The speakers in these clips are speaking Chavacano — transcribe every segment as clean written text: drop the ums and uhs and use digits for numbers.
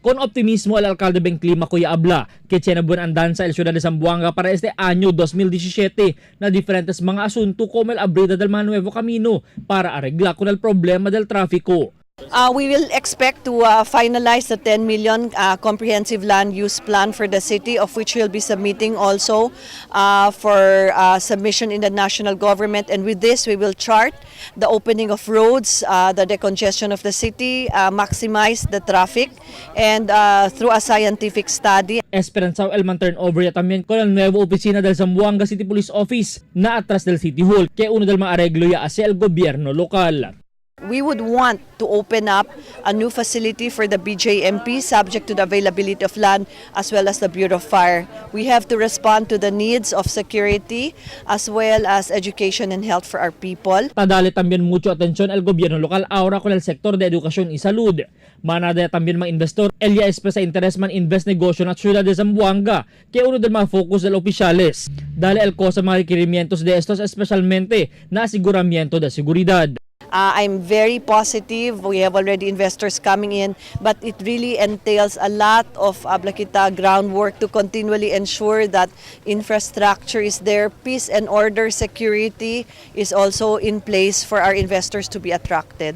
Con optimismo, el alcalde Ben Climaco ya habla que tiene buena andanza el ciudad de Zamboanga para este año 2017 na diferentes mga asunto como el abrida del mga nuevo camino para arreglar con el problema del tráfico. We will expect to finalize the 10 million comprehensive land use plan for the city, of which we'll be submitting also for submission in the national government. And with this, we will chart the opening of roads, the decongestion of the city, maximize the traffic, and through a scientific study. Esperanzao el man turnover ya también con el nuevo oficina del Zamboanga City Police Office na atrás del City Hall, que uno del mga arreglo ya hacia el gobierno local. We would want to open up a new facility for the BJMP, subject to the availability of land as well as the Bureau of Fire. We have to respond to the needs of security as well as education and health for our people. Ta dale también mucho atención al gobierno local ahora con el sector de educación y salud. Manada también mga investor, el ya expresa interés man invest negosyo na ciudad de Zamboanga, que uno del mga focus del oficiales. Dale el cosa mga requerimientos de estos, especialmente na aseguramiento de seguridad. I'm very positive. We have already investors coming in, but it really entails a lot of habla kita groundwork to continually ensure that infrastructure is there, peace and order, security is also in place for our investors to be attracted.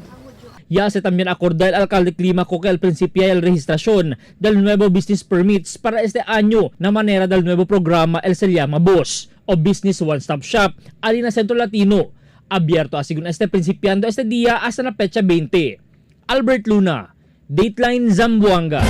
Ya se también acordó el alcalde Climaco que al principio el registración del nuevo business permits para este año na manera del nuevo programa el se llama BOSS o Business One Stop Shop ali na Centro Latino. Abierto a según este principiando este día hasta la fecha 20. Albert Luna, Dateline Zamboanga.